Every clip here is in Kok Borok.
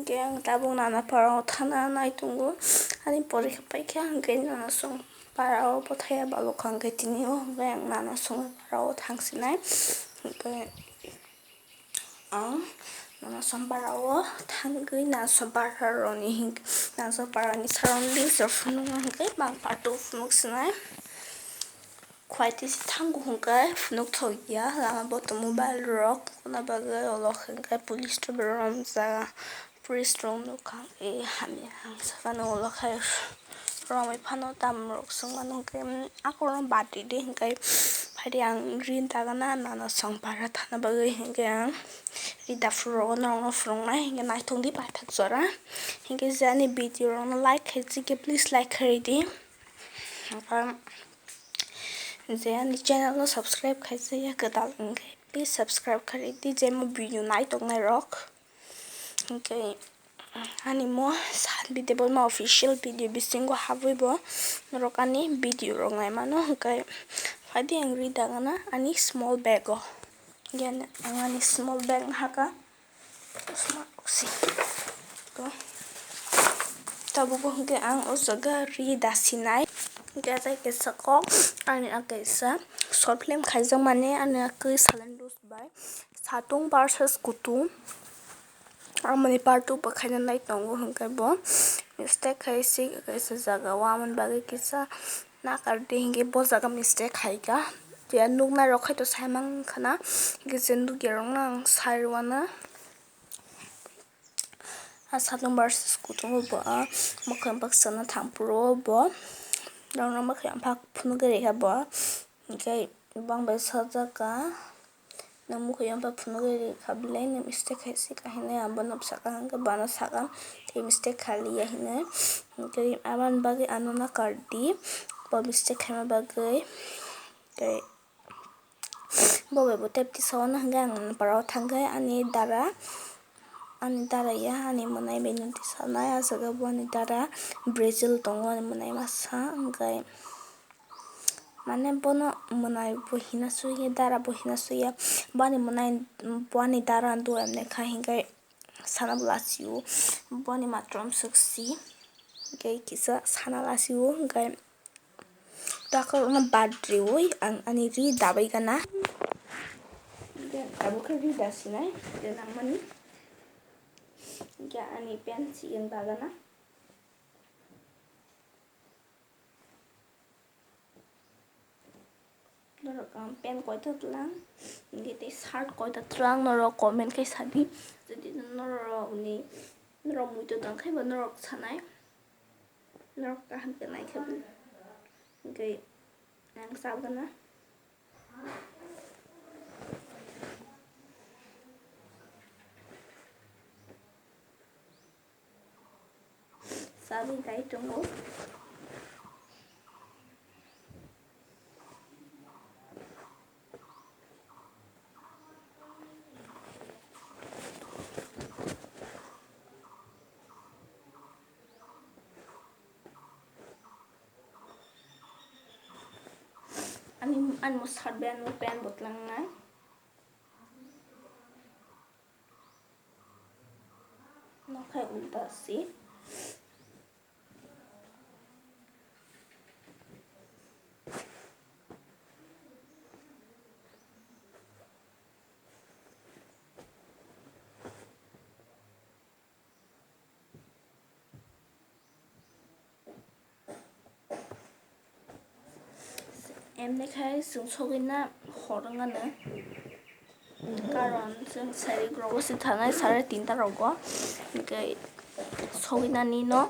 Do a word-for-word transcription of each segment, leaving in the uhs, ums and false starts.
Hingke ang tabuk nana parao thana nai tongo. Ani porikha paikha hingke nana song parao bothaya balokha hingke tini o hingke ang nana song parao thangsinai. Hingke ang nana song parao thangwi nana song pararoni hingke nana song parani surroundings rok phunukna hingke bang parto phunuk sinai. Khwai tisi thango hwnkhe phunuk thok ya, lama bo to mobile rok, aboni bagwi ulo hwnkhe police rok beromjak, police rok nukha, e hamya ang sakano ulo khai romwi phano tam rok swng mano hwnkhe, akorno bati di hwnkhe, phaidi ang ri dagana nana song para thana bagwi hwnkhe ang ri daphuru rogo norokno phwrwngnai hwnkhe naithok di paithak jora hwnkhe je ani video rokno like khai chikhe please like khai di. Ang Je ani channel no subscribe khaijak ya kwtal hwnkhe please subscribe kharwi di, je mo video nai tongnai rok. Hwnkhe ani mo Sanvi Debbarma official video bisingo habwi bo norok ani video rok nai mano, hwnkhe phaidi ang ri dagana ani small bag o. Hwnkhe ang ani small bag no haka. Tabuk hwnkhe ang o jaga ri dasinai. Hwnkhe tei kaisa kok ani a kaisa short film khaijakmani ani a kwi Silent Rose bai Satung versus Kutung. Amoni part two bo khaina nai tongo hwnkhe bo mistake khai si kaisa jaga o amoni bagwi kisa. Nakar di hwnkhe bo jaga mistake khaika. Tia nuknai rok khai to sai mankha na. Hwnkhe je nukya rok no ang sai rwna. A Satung versus Kutung bo a mwkhang baksa no thang phuru bo. Rok no mwkhang phak phunuk rikha bo. Hwnkhe bang bai sajak ka. Nwng mukhung yompa phunugwi rikha belai ni mistake khai se kahinwi ang bono bwsakang hwnkhe bono sakang tei mistake khaliya hinwi. Hwnkhe aboni bagwi ano nakar di bo mistake khaima bagwi. Tei bo bai bo tei tisa o hwnkhe ang parao thangkhe ani dara ani dara ya ani mwnai bai no tisanai ah jaga bo ani dara Brazil tongo ani mwnai masa hwnkhe. Mane bono mwnai bo hina suya, dara bo hina suya. Bani mwnai, bani dara duo emne kha hinkhai sana bo lasio. Boni matrom swk si. Hinkhe kisa sana lasio, hinkhe takhorokno bad riui ang ani ri dabai gana. Hinkhe abo khe ri dasinai, je nangmani. Hinkhe ani pant si ang dagana. Norok ang pant koita twlang, hinkhe tei shirt koita twlang, norok comment khe sadi. Jodi norok ni, norok muitu tong khe bo norok sanai, norok kaham khe nai khe bo, hinkhe ang sabgana. Sabi dai tongo. Ani, ani mo shirt bai ano pant bo twlangnai. Nokhai ulta si. Emni khai chwng sogwina hor wngano, karon chwng sari rogo se thanai sare tinta rogo, hinkhe sogwinani no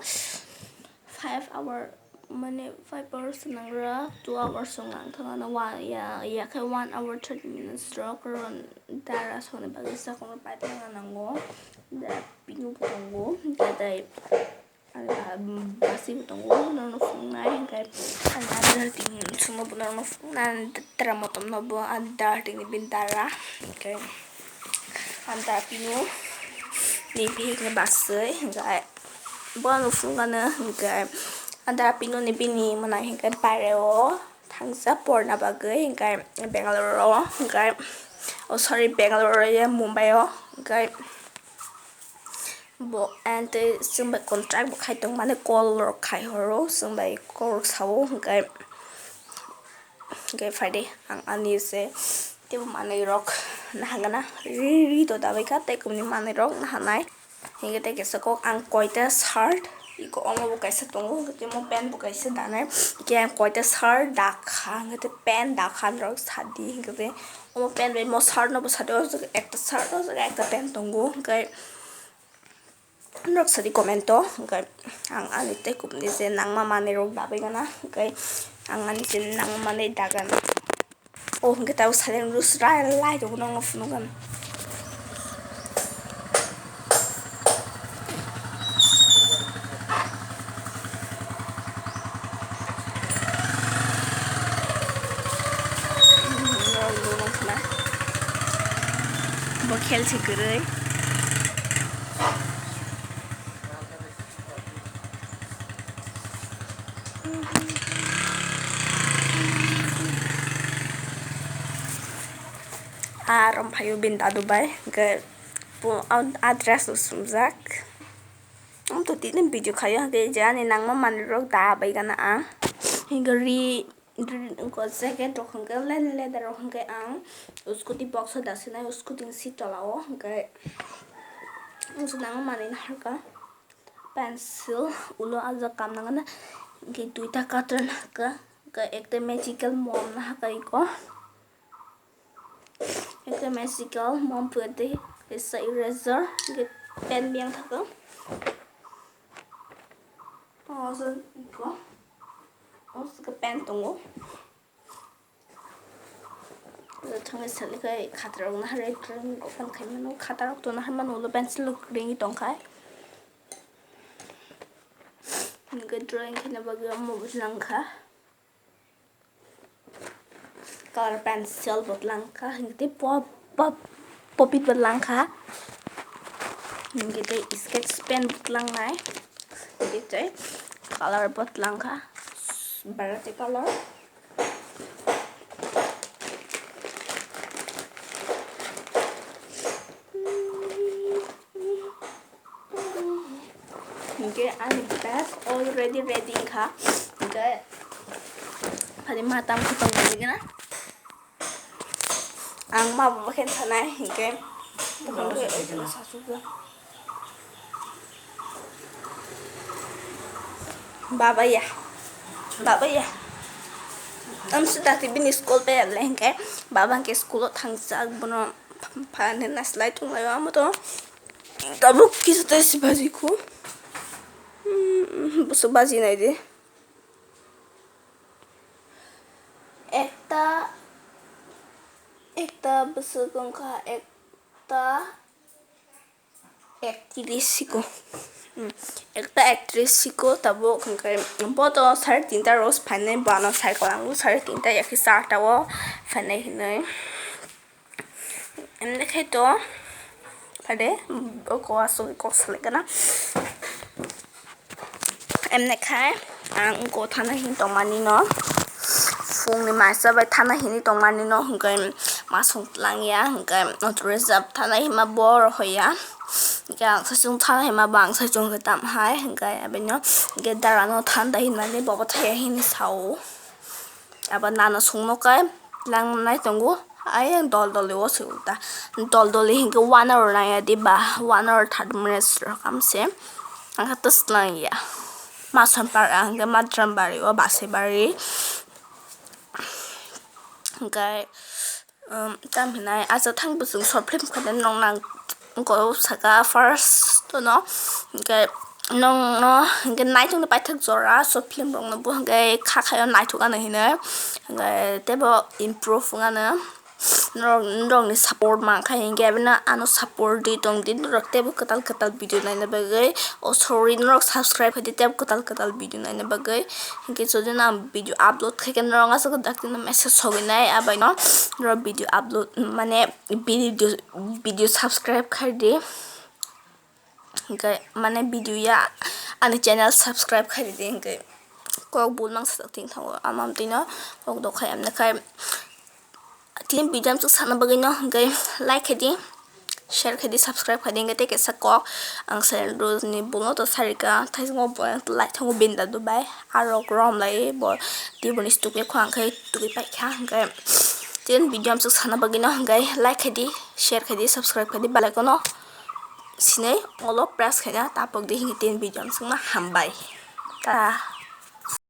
five hour, mane five hours se nangra, two hours se nang thangano, wa ya, ya khe one hour thirty minutes rok karon dara sogni bagwi chakon rok paithakna nango, da pinu bo tongo, da dai. Basi bo tongo, norokno phunuknai, hinkhe ani adar tini songno bo norokno phunuknai, ani dara motom no bo ani dara tini bini dara, hinkhe ani dara pinu ni bihik ni baswi, hinkhe bo ano phunukgano, hinkhe ani dara pinu ni bini mwnai hinkhe baire o thangsa porna bagwi, hinkhe Bangalore o, hinkhe, oh sorry, Bangalore o ya Mumbai o, hinkhe. Bo and tei chwng bai contract bo khai tong mani, call rok khai horo, chwng bai call rok sao, hwnkhe, hwnkhe phaidi ang ani se teibo manwi rok naha gana ri ri to dabai kha, tei kumni manwi rok naha nai. Hingke tei kisa kok ang koita shirt, iko omo bo kaisa tongo, hingke tei omo pant bo kaisa danai, hingke ang koita shirt dakha, hingke tei pant dakha norok sadi, hingke tei omo pant bai mo shirt no bo sadi, o jaga ekta shirt, o jaga ekta pant tongo, hingke norok sadi comment o, hingke ang ani tei kubuni je nangma manwi rok dabai gana, hingke ang ani je nangma manwi dagana. Oh, hingke tabuk silent rus rai lai tongo, nokno phunukgwno. Bo khel se kwrwi. Aro phaio bini dadu bai, hingke bo, ah, dress bo sumjak. Ang to tini video khaio, hingke je ani nangma manwi rok da bai gana ang. Hingke ri, ri, jacket rok hingke le-, leather rok hingke ang scooty box o da sinai, scooty ni seat tola o, hingke ang se nangma manwi naharka. Pencil ulo ajak kam nangani, hingke duita cutter nahaka, hingke ekta magical mom nahaka iko, ekta magical mom pwtwi kaisa eraser, hingke pen biyang thaka. O jaga iko, o jaga pen tongo. Thangwi salikhai khatarokno hai drawing rok phan khaimano, khatarok tongna hai mano, ulo pencil rok ringwi tongkha. Hingke drawing khaina bagwi omo bo langkha, color pencil bo langkha, hingke tei pop, pop, popit bo langkha, hingke tei sketch pen bo langnai, hingke tei color bo langkha, barate color. Hingke ani bag already ready wngkha. Hingke phani ma tam khe tong nai gana. Ang ma baba khe thanai hingke. Baba ya. Baba ya. Am sita ti bini school pe le hingke. Baba hingke school o thangjak bono. Phan hwnna slai tonglaio, amo to tabuk kisa tei si baji kho. Hmm, bwswk baji nai di. Ekta, ekta bwswk wngkha, ekta actress siko. Hmm, ekta actress siko, tabuk hwnkhe bo to sare tinta rose phainai, bo ano cycle ang sare tinta yakhe charta o phainai hinwi. Emne khai to, pade, o ko asuk kok selek gana. Emne khai, ang ko thana hin tongmani no. Phung ni maisa bai thana hini tongmani no, hingke masung tlang ya, hingke auto reserve thana hima bor hoya. Hingke ang saichung thana hima bang saichung ke tam hai, hingke abino, hingke dara no thanda hinmani bobo thaya hini sao. Abo nana songno kai lang nai tongo. Ayang dol dol o se ulta. Dol dol hinke one hour nai ya di ba. One hour thirty minutes rok am se. Ang kha tos lang ya. Ma son par ang ke ma dram bari o ba se bari. Hingke, um, tam hinai acha thang bwswng short film khaina nong nang ko saka first no. Hingke nong no hingke naitung no paithak jora short film rok no bo hingke kha khayo naithok ano hinwi hingke teibo improve wng ano. Norok, norok ni support mankha hingke abino ano support di tong di norok teibo kwtal kwtal video naina bagwi. Oh sorry, norok subscribe khai di teibo kwtal kwtal video naina bagwi. Hingke jodi no ang video upload khaikhe norok aswk dakti no message sogwi nai abaino norok video upload mane video, video subscribe khai di. Hingke mane video ya ani channel subscribe khai di hingke kok bul mang sa ting thango amam tino kok do khai amne khai. Tini video amsuk sana bagwi no hingke like khai di. share khaidi, subscribe khaidi, hingke tei kaisa kok ang Sailen Rose ni buno to sarika, thaisongo bo lai thango bini dadu bai, aro rom lai bo tiboni stuk le khwang khai tugui paikha, hingke tin video amsuk sana bagwi no hingke like khaidi, share khaidi, subscribe khaidi, belai kono sinai olo press khaina tapok di, hingke tin video amsuk ma hambai. Ta.